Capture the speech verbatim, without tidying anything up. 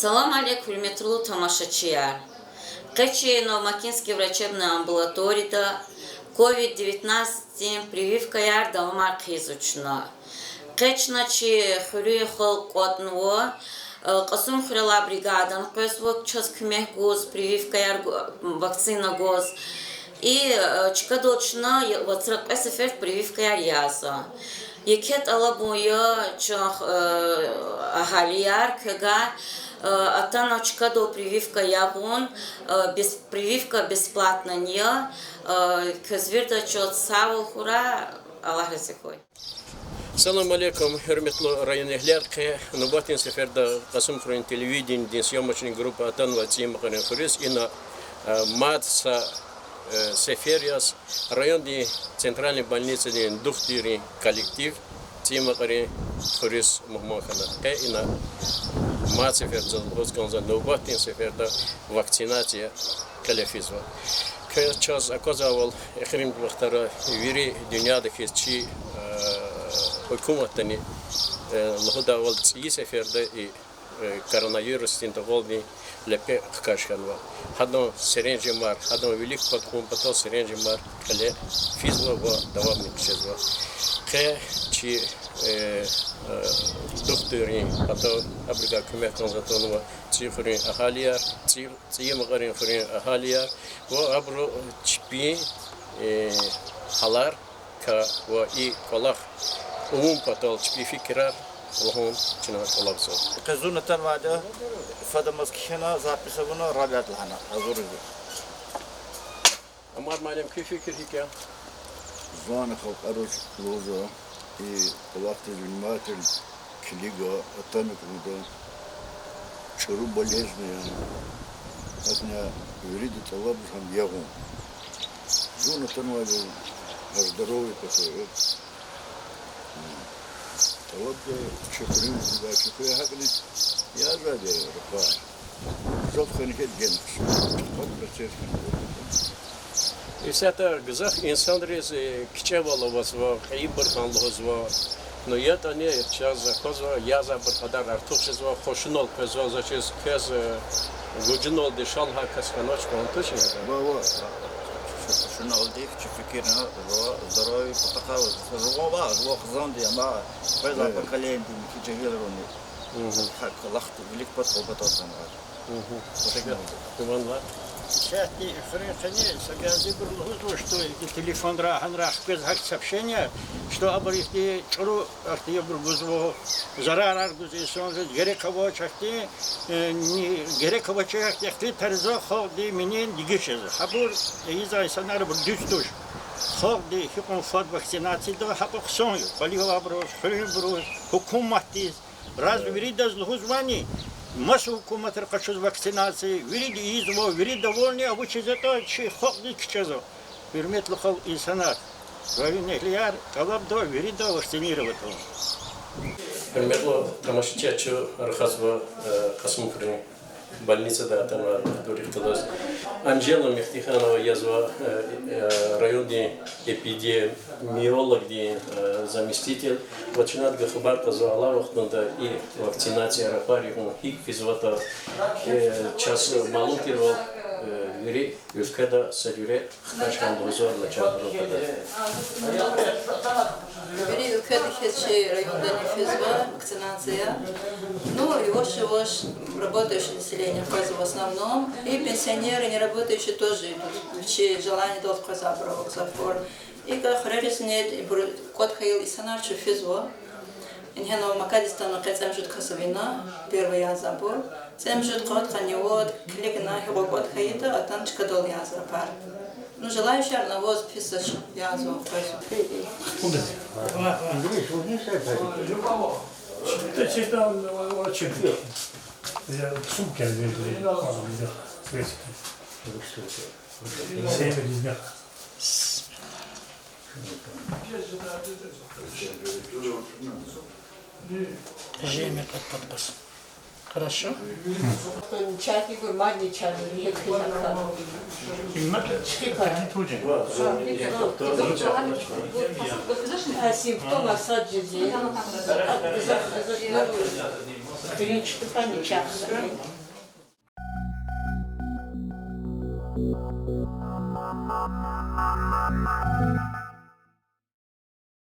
Салам алейк, гьуьрметлу тамашачияр! Къе чи Новомакинский врачебный амбулаторияда ковид девятнадцатьдин прививкаяр давамар хъийизва чна. Къе чна чи хуьруьн халкь кӀватӀнава, э, Кьасумхуьрелай бригадани къвезва чаз куьмек гуз, прививкаяр гу-, вакцина гуз. И, э, чкадал чна я-, вацра кьве сеферда прививкаяр язва. Еке тӀалабун я чан, э, агьалияр квевай, э, атана чкадал прививка ягъун, э, бес-, прививка бесплатный я, э, квез вирида чаз сагъвал хьурай, Аллагь рази хьуй. Салам алейкум, гьуьрметлу районэгьлияр! Къе нубатдин сеферда Кьасумхуьруьн телевиденидин съёмочный группа атанва ЦӀийи Макьарин хуьруьз. Ина, э, мад са, э, сефер яз райондин центральный больницадин духтуррин коллектив ЦӀийи Макьарин хуьруьз мугьман хьана. Къе ина мад сеферда лугьуз кӀанзава, нубатдин сеферда вакцинация кьиле физва. Квез чаз аквазвайвал, эхиримжи вахтара вири дуьньяда хьиз чи, э, гьукуматдани, э, лугьудайвал, цӀийи сеферда и, э, коронавирусдин тӀугъвалдин лепе хкаж хьанва. Гьадан серенжемар, гьадан вилик кватӀун патал серенжемар кьиле физва ва давамни хъжезва. Къе чи, э, э, духтуррин патав, абурукай куьмек кӀанзавай атанва ЦӀийи хуьруьн агьалияр, ЦӀийи, ЦӀийи Макьарин хуьруьн агьалияр ва абуру чпин, э, гьалар квай ва и кӀвалах авун патал чпин фикирар лугьун чна тӀалабзава. Къе зун атанвайди, фадамаз кхьена, запись авуна, Рабиат лагьана, гьазур я. Амар муаллим, куь фикир гьикӀ я? Зун халкьариз лугьузва, и кӀвалахдиз внимательно килига, атана кӀанда, чӀуру болезнь я. Гьакӏни вирида тӀалабзава гьам ягъун. Зун атанвайди гьа здоровье патал я. ТӀалабзава чи хуьруьнвидивай, чи хуьре гьакӀни язавайди я рухвай. Гзаф хьана хьайитӀа генани хъсан. Гьа процесс хьана. Исятда гзаф инсанриз, э, кичӀевал авазва, кьейибур хьана лугьузва. Ну, ятӀани чаз аквазва, язавайбур кьадар артух жезва, къуншинал къвезва, заз чиз квез, э, гужуналди шалай кас хьанвач кьван туш я. Ва, ва. Къуншиналди чи фикирна, ва здоровье патахъай, жуван ва, жуван хизанди, амма къвезвай поколениеди михьи жегьилрини. Гьакӏ кӏвалахди вилик пад къулба тӏвар хьанвай. Исятда хуьруьн къене са бязибуру лугьузва, что телефонра, гьанра хквез гьахьтин сообщение, что абур ихьтин чӏуру ахьтин абур гузва, зарарар гузва инсанриз, герек авач ахьтин, э, ни, герек авач ахьтин, ихьтин тарза халкьди минин дегиш жезва. Гьабур ийизвай инсанар абур дуьз туш. Халкьди гьикьван фад вакцинацияда, гьакьван хъсан я. Кӏвале авайбуруз, хуьруьнбуруз, гьукуматдиз, раз виридаз лугьузвани, маса гьукуматра къачуз вакцинация, вирида ийизва, вири довольный я, вучиз ятӏа чи халкьдиз кичӏезва. Гьуьрметлу халкь, инсанар, районэгьлияр, тӏалабзава вирида вакцинировать авун. Гьуьрметлу тамашачияр, чун рахазва, э, Кьасумхуьруьн больницада атанвай духтуррихъ галаз. Анжела Мехтиханова язва, э, э, райондин эпидемиологдин, э, заместитель. Ва чна адавай хабар кьазва алай вахтунда и вакцинация рахари гьикӏ физватӏа, э, чаз малум тирвал, э, вири уьлкведа са жуьре хкаж хьана лугьузва начагъбурун патав. Вири уьлкведа хьиз чи райондани физва вакцинация. Ну, и ваш, и ваш работающее население хквезва в основном. И пенсионеры, неработающие тоже идут. Вичи желаниедалди хквезвайбур ава гзафбур. ИкӀ хуьреризни ибур кӀватӀ хьайила инсанар чун физва. Ингье Новомакадиз атана къе цӀемуьжуьд кас ава ина, первый язавайбур. ЦӀемуьжуьд, къад, къанни вад, килигна гьикьван кӀватӀ хьайитӀа, атана чкадал язава пар. Ну, желающие аваз физвач, язава къвезва. Жемятни кьатӀ-кьатӀ къвез. Хорошо. Кто не чай, не гурман, не чай, не хрена. Именно. Чхипа. Один тот же. А симптом осадки здесь. Три-четыре часа.